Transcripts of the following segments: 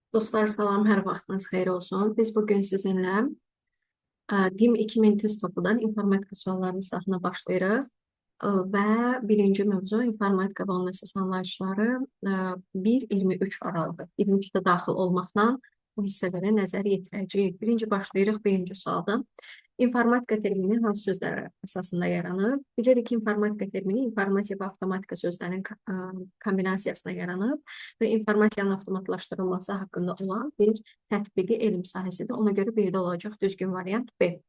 Dostlar salam, hər vaxtınız xeyir olsun. Biz bugün sizinlə DİM 2000 test topudan informatika suallarının sahına başlayırıq. Və birinci mövzu informatika və onun əsas anlayışları 1-23 aralığı, 23 də daxil olmaqla bu hissələrə nəzər yetirəcəyik. Birinci başlayırıq birinci sualdan. İnformatika termini hansı sözlər əsasında yaranır? Bilirik ki, informatika termini informasiya və avtomatika sözlərinin kombinasiyasına yaranıb və informasiyanın avtomatlaşdırılması haqqında olan bir tətbiqi elm sahəsidir. Ona görə bir də olacaq düzgün variant B.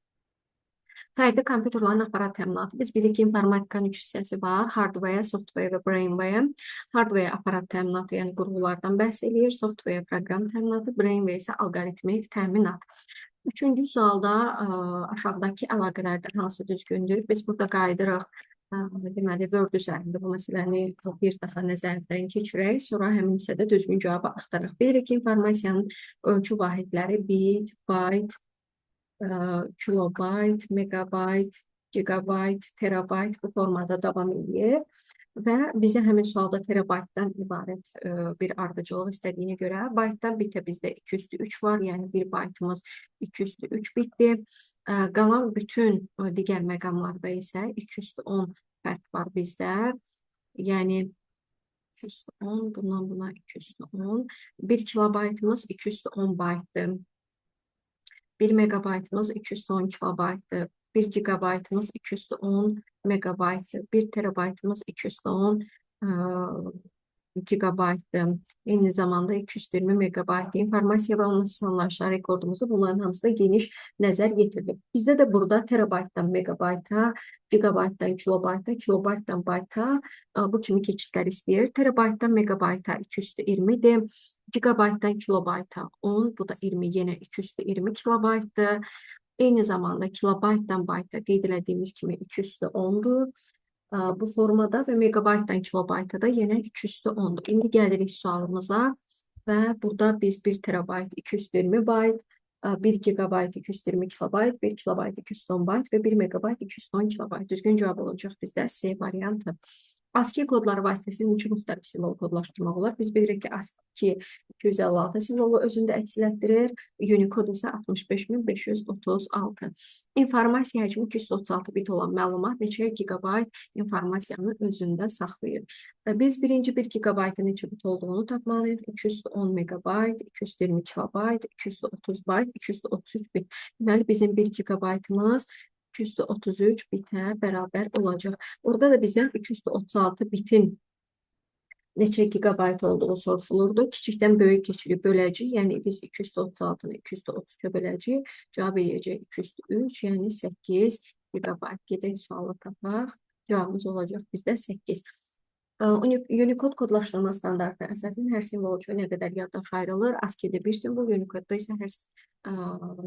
Fərdi kompüterlərin aparat təminatı. Biz bilirik ki, informatikanın üç hissəsi var. Hardware, software və brainware. Hardware aparat təminatı, yəni qurğulardan bəhs eləyir. Software proqram təminatı, brainware isə alqoritmik təminat. Üçüncü sualda aşağıdakı əlaqələrdən hansı düzgündür? Biz burada qayıdırıq. Deməli, Word üzərində bu məsələni bir daha nəzərdən keçirək. Sonra həmin hissədə düzgün cavabı axtaraq. Bilirik ki, informasiyanın ölçü vahidləri bit, bayt, kilobayt, megabayt, gigabayt, terabayt bu formada davam eləyir. Və bizə həmin sualda terabaytdan ibarət bir ardıcıllıq istədiyinə görə baytdan bitə bizdə 2 üstü 3 var, yəni bir baytımız 2 üstü 3 bitdir. Qalan bütün digər məqamlarda isə 2 üstü 10 fərq var bizdə. Yəni 2 üstü 10, bundan buna 2 üstü 10. 1 kilobaytımız 2 üstü 10 baytdır. 1 megabaytımız 210 kilobaytdır. 1 gigabaytımız 210 megabaytdır. 1 terabaytımız 210 gigabaytdır. Eyni zamanda 220 megabayt informasiya və onun anlayışlar rekordumuzu bunların hamısına geniş nəzər yetirdik. Bizdə də burada terabaytdan megabayta, gigabaytdan kilobayta, kilobaytdan bayta bu kimi keçidlər istəyir. Terabaytdan megabayta 220-dir. Gigabaytdan kilobayta 10, bu da 20, yenə 220 kilobaytdır. Eyni zamanda kilobaytdan bayta qeyd elədiyimiz kimi 210-dur. Bu formada və megabaytdan kilobayta da yenə 210-dur. İndi gəlirik sualımıza və burada biz 1 terabayt 220 bayt, 1 gigabayt 220 kilobayt, 1 kilobayt 210 bayt və 1 megabayt 210 kilobayt. Düzgün cavab olacaq bizdə C variantı. ASCII kodları vasitəsilə neçə müxtəlif simvol kodlaşdırmaq olar? Biz bilirik ki, ASCII 256 simvolu özündə əks etdirir. Unicode isə 65536. İnformasiya həcmi 236 bit olan məlumat neçə gigabayt informasiyanı özündə saxlayır? Biz birinci 1 gigabaytın neçə bit olduğunu tapmalıyıq. 210 megabayt, 220 kilobayt, 230 bayt, 233 bit. Deməli, bizim 1 gigabaytımız 233 bitə bərabər olacaq. Orada da bizdən 236 bitin neçə gigabayt olduğu soruşulurdu. Kiçikdən böyük keçirib böləcəyik. Yəni biz 236-nı 233-ə böləcəyik. Cavab eləyəcək 203, yəni 8 gigabayt. Gedək sualı tapaq. Cavabımız olacaq bizdə 8. Unicode kodlaşdırma standartına əsasən hər simvol üçün nə qədər yaddaş ayrılır? ASCII-də bir simvol, Unicode-da isə hər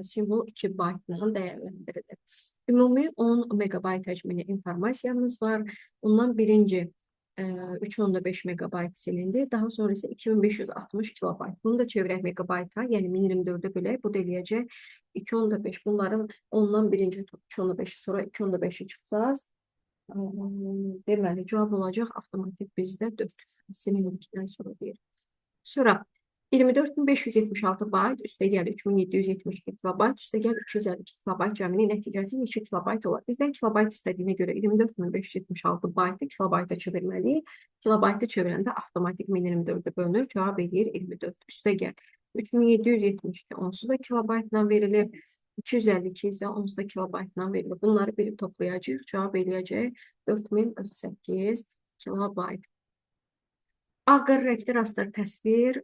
simvol 2 baytla dəyərləndirilir. Ümumi 10 megabayt həcmində informasiyamız var. Ondan birinci 3.5 megabayt silindi. Daha sonra isə 2560 kilobayt. Bunu da çevirək megabayta, yəni 1024-ə bölək. Bu da eləyəcək 2.5. Bunların ondan birinci 3.5-i, sonra 2.5-i çıxacağız. Deməli, cavab olacaq avtomatik bizdə 4. Silindikdən sonra deyir. Sonra 24.576 bayt, üstəgəl 3772 kilobayt, üstəgəl 252 kilobayt cəminin nəticəsi neçə kilobayt olar? Bizdən kilobayt istədiyinə görə 24.576 baytı kilobayta çevirməliyik. Kilobaytı çevirəndə avtomatik 1024-ə bölünür. Cavab eləyir 24. Üstəgəl 3772 onsuz da kilobaytla verilir. 252 isə onsuz da kilobaytla verilir. Bunları bir toplayacağıq. Cavab eləyəcək 4048 kilobayt. Ağ rəngli rastlar təsvir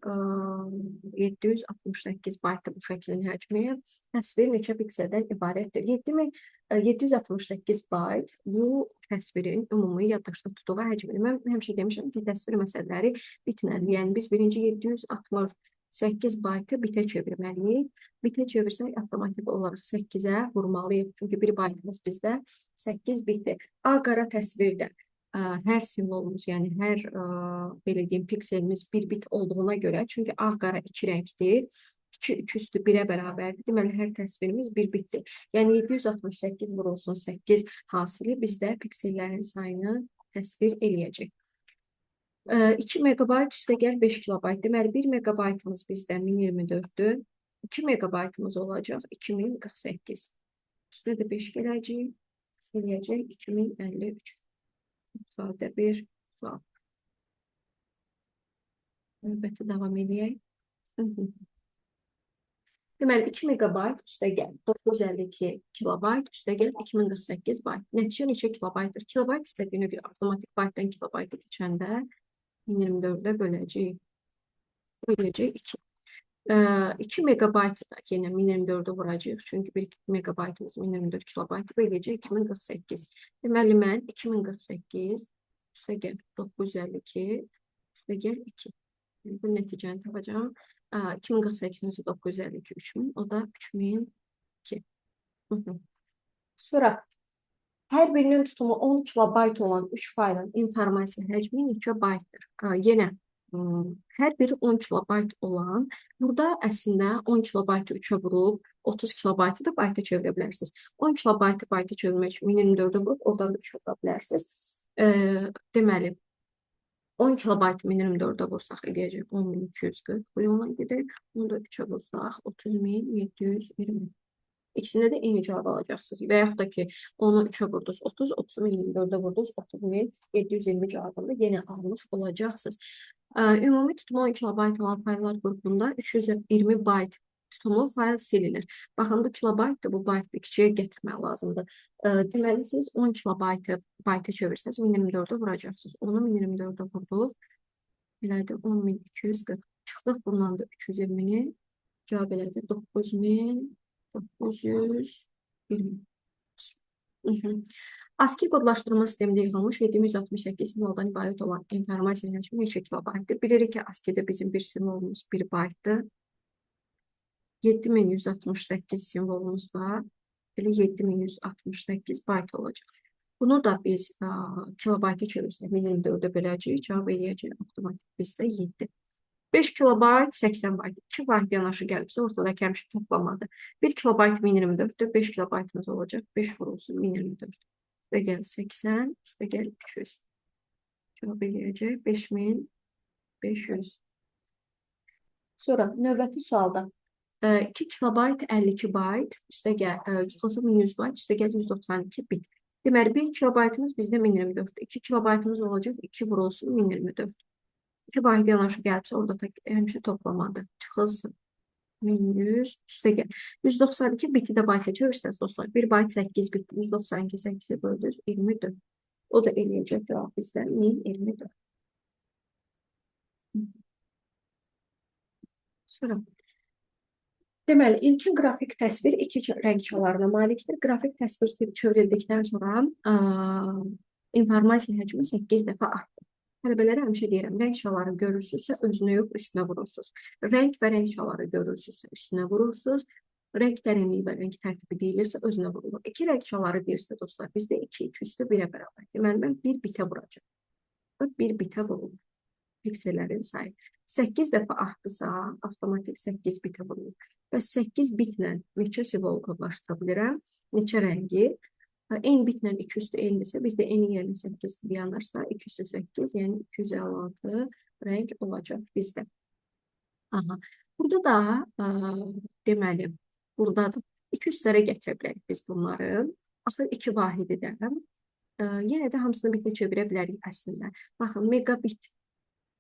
768 baytdır bu şəklin həcmi. Təsvir neçə pikseldən ibarətdir? 768 bayt bu təsvirin ümumi yaddaşda tutduğu həcmidir. Mən həmişə demişəm ki, təsvir məsələləri bitməli. Yəni biz birinci 768 baytı bitə çevirməliyik. Bitə çevirsək avtomatik olaraq 8-ə vurmalıyıq. Çünki bir baytımız bizdə 8 bitdir. Ağ qara təsvirdə hər simvolumuz, yəni hər belə deyim, pikselimiz bir bit olduğuna görə, çünki ağ qara iki rəngdir, 2, 2 üstü 1-ə bərabərdir. Deməli, hər təsvirimiz bir bitdir. Yəni 768 vurulsun 8 hasili bizdə piksellərin sayını təsvir eləyəcək. 2 megabayt üstəgəl 5 kilobayt. Deməli, 1 megabaytımız bizdə 1024-dür. 2 megabaytımız olacaq 2048. Üstünə də 5 gələcək. Eləyəcək 2053. Sadə bir sual. Növbəti davam edək. Deməli, 2 megabayt üstəgəl 952 kilobayt üstəgəl 2048 bayt. Nəticə neçə kilobaytdır? Kilobayt istədiyinə görə avtomatik baytdan kilobayta keçəndə 1024-ə böləcəyik. Böləcək 2. 2 megabayt da yenə 1024-ə vuracağıq. Çünki 1 megabaytımız 1024 kilobayt böləcək 2048. Deməli, mən 2048 üstəgəl 952 üstəgəl 2. Bu nəticəni tapacağam. 2048 952 3000, o da 3002. Sonra hər birinin tutumu 10 kilobayt olan 3 faylın informasiya həcmi neçə baytdır? Yenə hər biri 10 kilobayt olan, burada əslində 10 kilobaytı 3-ə vurub 30 kilobaytı da bayta çevirə bilərsiniz. 10 kilobaytı bayta çevirmək üçün 1024-ə vurub oradan da 3-ə vura bilərsiniz. Deməli, 10 kilobaytı 1024-ə vursaq eləyəcək 10.240. Bu yolla gedək. Bunu da 3-ə vursaq 30.720. İkisində də eyni cavab alacaqsınız. Və yaxud da ki, onu 3-ə vurdunuz 30, 30.024-ə vurdunuz 30.720 cavabını da yenə almış olacaqsınız. Ümumi tutumu 10 kilobayt olan fayllar qrupunda 320 bayt tutumlu fayl silinir. Baxın, bu kilobaytdır, bu baytdır, kiçiyə gətirmək lazımdır. Deməli, siz 10 kilobaytı bayta çevirsəniz 1024-ə vuracaqsınız. Onu 1024-ə vurduq. Elədir 10.240. Çıxdıq bundan da 320-ni. Cavab elədi 9.920. ASCII kodlaşdırma sistemində yığılmış 768 simvoldan ibarət olan informasiya həcmi neçə kilobaytdır? Bilirik ki, ASCII-də bizim bir simvolumuz 1 baytdır. 7168 simvolumuz var. Elə 7168 bayt olacaq. Bunu da biz kilobayta çevirsək 1024-ə böləcəyik. Cavab eləyəcək avtomatik bizdə 7. 5 kilobayt 80 bayt. 2 bayt yanaşı gəlibsə ortadakı həmişə toplamadır. 1 kilobayt 1024-dür. 5 kilobaytımız olacaq. 5 vurulsun 1024. Üstə gəl 80, üstə gəl 300. Cavab eləyəcək 5500. Sonra növbəti sualda 2 kilobayt 52 bayt, üstə gəl, çıxılsın 1100 bayt, üstə gəl 192 bit. Deməli, 1 kilobaytımız bizdə 1024. 2 kilobaytımız olacaq 2 vurulsun 1024. 2 bayt yanaşı gəlibsə orada da həmişə toplamadır. Çıxılsın 1100, üstə gəl. 192 biti də bayta çevirsəniz dostlar, 1 bayt 8 bit, 192 8-ə böldünüz 24. O da eləyəcək cavab bizdə 1024. Sonra deməli, ilkin qrafik təsvir iki rəng şalarına malikdir. Qrafik təsvir çevrildikdən sonra informasiya həcmi 8 dəfə artdı. Tələbələrə həmişə deyirəm, rəng şaları görürsünüzsə, özünə yox, üstünə vurursunuz. Rəng və rəng şaları görürsünüzsə, üstünə vurursunuz. Rəng dərinliyi və rəng tərtibi deyilirsə, özünə vurulur. İki rəng şaları deyirsə, dostlar, bizdə 2, 2 üstü 1-ə bərabər. Deməli, mən 1 bitə vuracağam. Bax, 1 bitə vurulur. Piksellərin sayı. 8 dəfə artdısa, avtomatik 8 bitə vurulur. Və 8 bitlə neçə simvol kodlaşdıra bilirəm? Neçə rəngi? N bitlə 2 üstü n-dirsə, bizdə n-in yerinə 8 dayanırsa, 2 üstü 8, yəni 256 rəng olacaq bizdə. Aha. Burada da deməli, burada da 2 üstlərə gətirə bilərik biz bunları. Axır 2 vahidi də. Yenə də hamısını bitə çevirə bilərik əslində. Baxın, megabit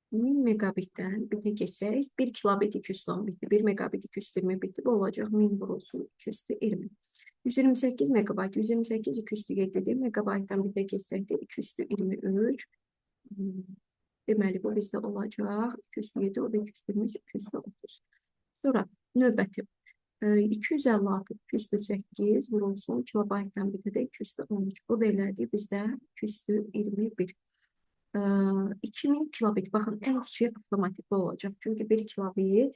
1000 megabitdən bitə keçsək, 1 kilobit 210 bitdir, 1 megabit 220 bitdir. Bu olacaq 1000 vurulsun 220. 128 megabayt, 128 207-dir. Megabaytdan bitə keçsək də 223. Deməli, bu bizdə olacaq 207, o da 223, 230. Sonra növbəti 256, 208 vurulsun kilobaytdan bitə də 213. Bu da elədi bizdə 221. 2000 kilobit. Baxın, ən kiçik avtomatik bu olacaq. Çünki 1 kilobit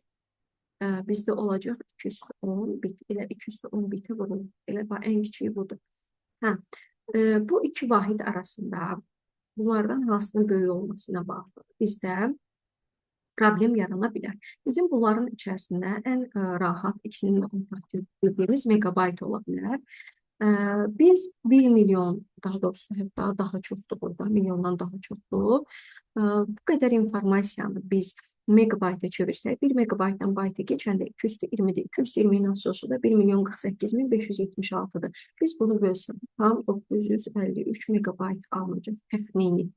bizdə olacaq 210 bit. Elə 210 bitə vurulur. Elə bax, ən kiçiyi budur. Hə, bu iki vahid arasında bunlardan hansının böyük olmasına bağlı bizdə problem yarana bilər. Bizim bunların içərisində ən rahat ikisinin də ortaq bildiyimiz megabayt ola bilər. Biz 1 milyon, daha doğrusu hətta daha çoxdur burada, milyondan daha çoxdur. Bu qədər informasiyanı biz megabayta çevirsək, 1 megabaytdan bayta keçəndə 220-dir. 220-nin açılışı da 1 milyon 48 min 576-dır. Biz bunu bölsək, tam 953 megabayt alınacaq təxmini.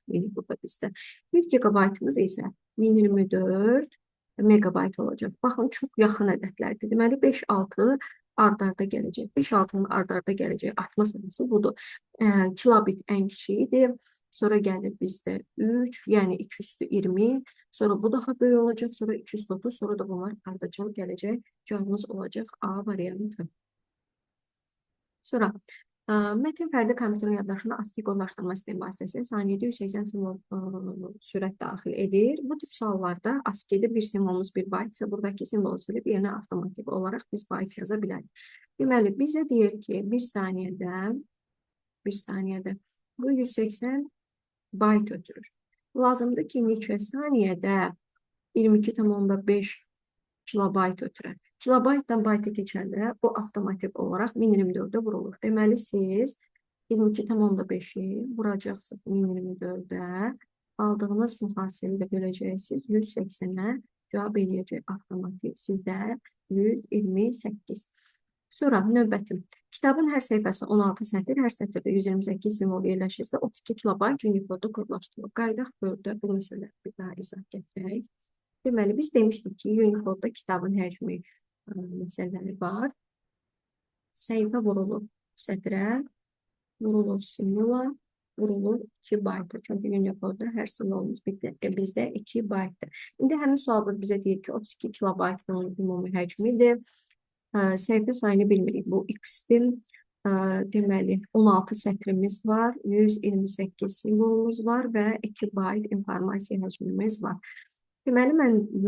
Yəni burada bizdə. 1 gigabaytımız isə 1024 megabayt olacaq. Baxın, çox yaxın ədədlərdir. Deməli, 5-6 ard-arda gələcək. 5-6-nın ard-arda gələcək artma sayısı budur. Kilobit ən kiçiyidir. Sonra gəlir bizdə 3, yəni 2 üstü 20. Sonra bu daha böyük olacaq. Sonra 2 üstü 30. Sonra da bunlar ardıcıl gələcək. Cavabımız olacaq A variantı. Sonra mətn fərdi kompüterin yaddaşına ASCII kodlaşdırma sistemi vasitəsilə saniyədə 180 simvol sürət daxil edir. Bu tip suallarda ASCII-də bir simvolumuz bir bayt isə buradakı simvolu silib yerinə avtomatik olaraq biz bayt yaza bilərik. Deməli, bizə deyir ki, bir saniyədə bu 180 bayt ötürür. Lazımdır ki, neçə saniyədə 22,5 kilobayt ötürər. Kilobaytdan bayta keçəndə bu avtomatik olaraq 1024-ə vurulur. Deməli, siz 22,5-i vuracaqsınız 1024-ə. Aldığınız mühasili də böləcəksiniz 180-ə. Cavab eləyəcək avtomatik sizdə 128. Sonra növbəti. Kitabın hər səhifəsi 16 sətir, hər sətirdə 128 simvol yerləşirsə 32 kilobayt Unicode kodlaşdırılır. Qayıdaq burada bu məsələ bir daha izah gətirək. Deməli, biz demişdik ki, Unicode-da kitabın həcmi məsələləri var. Səhifə vurulur sətrə, vurulur simvola, vurulur 2 bayta. Çünki Unicode-da hər simvolumuz bizdə 2 baytdır. İndi həmin sualda bizə deyir ki, 32 kilobayt bunun ümumi həcmidir. Səhifə sayını bilmirik. Bu x-dir. Deməli, 16 sətrimiz var, 128 simvolumuz var və 2 bayt informasiya həcmimiz var. Deməli,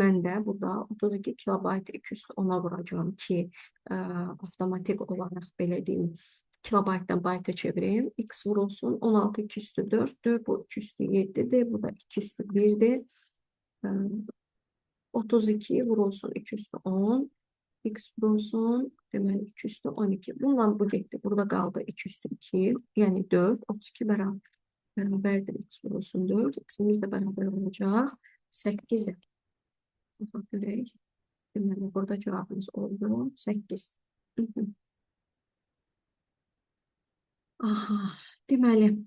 mən də burada 32 kilobayt 210-a vuracağam ki, avtomatik olaraq belə deyim, kilobaytdan bayta çevirim. X vurulsun, 16 2 üstü 4-dür, bu 2 üstü 7-dir, bu da 2 üstü 1-dir. 32 vurulsun 2 üstü 10. X vurulsun, deməli 2 üstü 12. Bununla bu getdi. Burada qaldı 2 üstü 2, yəni 4. 32 bərabərdir x vurulsun 4. X-imiz də bərabər olacaq 8-ə. Baxaq görək. Deməli, burada cavabımız oldu 8. Aha, deməli,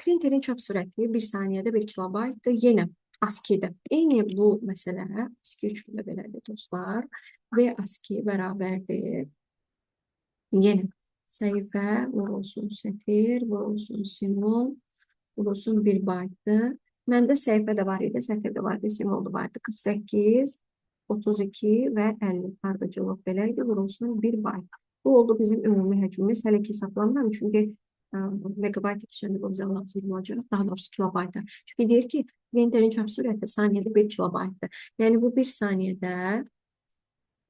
printerin çap sürəti 1 saniyədə 1 kilobaytdır. Yenə ASCII-də. Eyni bu məsələ ASCII üçün də belədir dostlar. V ASCII bərabərdir. Yenə səhifə vurulsun sətir, vurulsun simvol, vurulsun 1 baytdır. Məndə səhifə də var idi, sətir də var idi, simvol da var idi. 48, 32 və 50 ardıcıllıq belə idi, vurulsun 1 bayt. Bu oldu bizim ümumi həcmimiz. Hələ ki hesablanmıram, çünki megabayt keçəndə bu bizə lazım olacaq, daha doğrusu kilobayta. Çünki deyir ki, printerin çap sürəti saniyədə 1 kilobaytdır. Yəni bu 1 saniyədə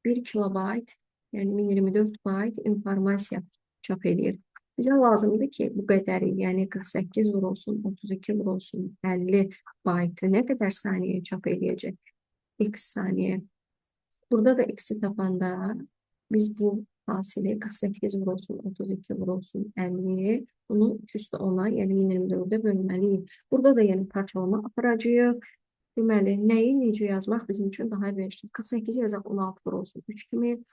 1 kilobayt, yəni 1024 bayt informasiya çap edir. Bizə lazımdır ki, bu qədəri, yəni 48 vurulsun, 32 vurulsun, 50 baytı nə qədər saniyə çap eləyəcək? X saniyə. Burada da x-i tapanda biz bu hasili 48 vurulsun, 32 vurulsun, 50. Bunu 3 üstü 10-a, yəni 1024-ə bölməliyik. Burada da yəni parçalama aparacağıq. Deməli, nəyi necə yazmaq bizim üçün daha əlverişlidir. 48 yazaq 16 vurulsun 3 kimi.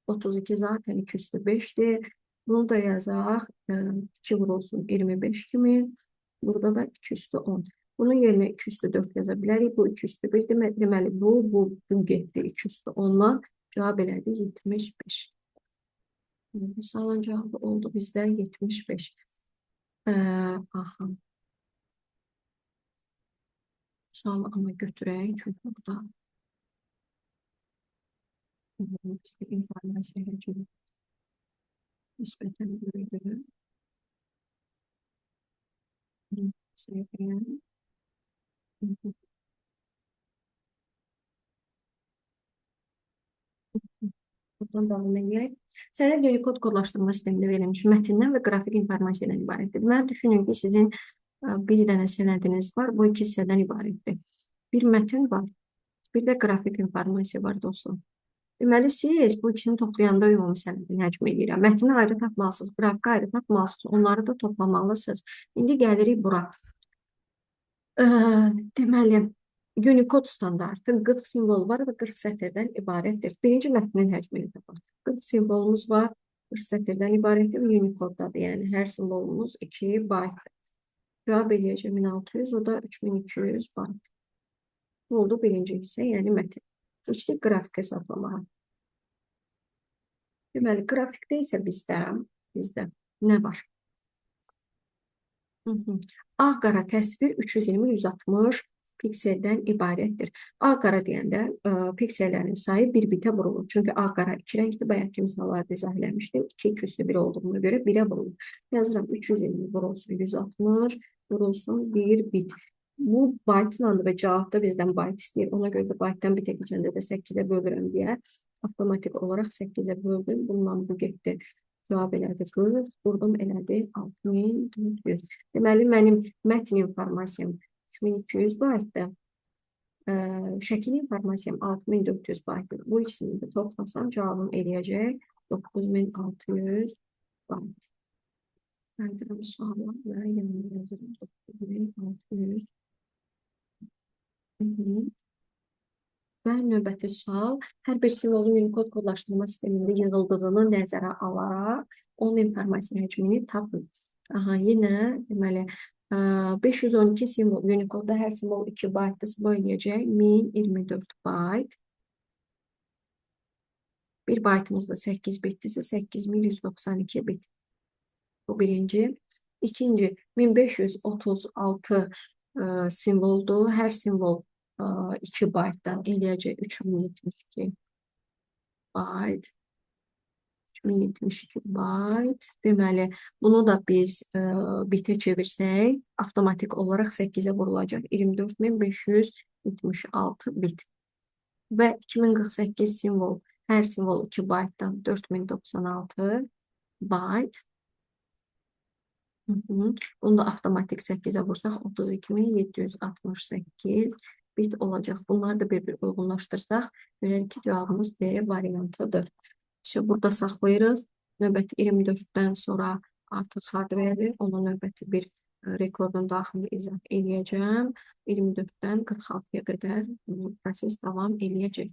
32 zaten 2 üstü 5-dir. Bunu da yazaq 2 vurulsun 25 kimi. Burada da 2 üstü 10. Bunun yerinə 2 üstü 4 yaza bilərik. Bu 2 üstü 1 deməli bu getdi 2 üstü 10-dan. Cavab elədi 75. Bu sualın cavabı oldu bizdə 75. Aha. Sualı amma götürək. Çünki burada bizdə informasiya həcmi nisbətən böyüdür. Səhifəyə. Buradan davam edək. Sənəd Unicode kodlaşdırma sistemində verilmiş mətndən və qrafik informasiyadan ibarətdir. Deməli, düşünün ki, sizin bir dənə sənədiniz var. Bu iki hissədən ibarətdir. Bir mətn var, bir də qrafik informasiya var dostlar. Deməli, siz bu ikisini toplayanda ümumi sənədin həcmi eləyirəm. Mətni ayrı tapmalısınız, qrafiki ayrı tapmalısınız, onları da toplamalısınız. İndi gəlirik bura. Deməli, Unicode standartı 40 simvol var və 40 sətirdən ibarətdir. Birinci mətnin həcmini tapaq. 40 simvolumuz var, 40 sətirdən ibarətdir və Unicode-dadır. Yəni, hər simvolumuz 2 baytdır. Cavab eləyəcək 1600, o da 3200 bayt. Bu oldu birinci hissə, yəni mətn. Keçdik qrafik hesablamağa. Deməli, qrafikdə isə bizdə nə var? Ağ-qara təsvir 320-160 pikseldən ibarətdir. Ağ-qara deyəndə piksellərin sayı bir bitə vurulur. Çünki ağ-qara iki rəngdir. Bayaqki misallarda izah eləmişdim. 2 2 üstü 1 olduğuna görə 1-ə vurulur. Yazıram 320 vurulsun 160 vurulsun 1 bit. Bu baytla və cavabda bizdən bayt istəyir. Ona görə də baytdan bitə keçəndə də 8-ə bölürəm deyə avtomatik olaraq 8-ə böldüm. Bununla bu getdi. Cavab elədi 40, vurdum elədi 6400. Deməli, mənim mətn informasiyam 3200 baytdır. Şəkil informasiyam 6400 baytdır. Bu ikisini də toplasam cavabım eləyəcək 9600 bayt. Qayıdıram suala və yanına yazıram 9600. Və növbəti sual, hər bir simvolun Unicode kodlaşdırma sistemində yığıldığını nəzərə alaraq onun informasiya həcmini tapın. Aha, yenə deməli 512 simvol Unicode-da hər simvol 2 baytdır, bu eləyəcək 1024 bayt. Bir baytımız da 8 bitdirsə 8192 bit. Bu birinci. İkinci 1536 simvoldur. Hər simvol 2 baytdan eləyəcək 3072 bayt. 3072 bayt. Deməli, bunu da biz bitə çevirsək, avtomatik olaraq 8-ə vurulacaq. 24576 bit. Və 2048 simvol, hər simvol 2 baytdan 4096 bayt. Bunu da avtomatik 8-ə vursaq 32768 bit olacaq. Bunları da bir-bir uyğunlaşdırsaq, görərik ki, cavabımız D variantıdır. İşte burada saxlayırıq. Növbəti 24-dən sonra artıq hardware-dir. Ona növbəti bir rekordun daxilində izah eləyəcəm. 24-dən 46-ya qədər bu proses davam eləyəcək.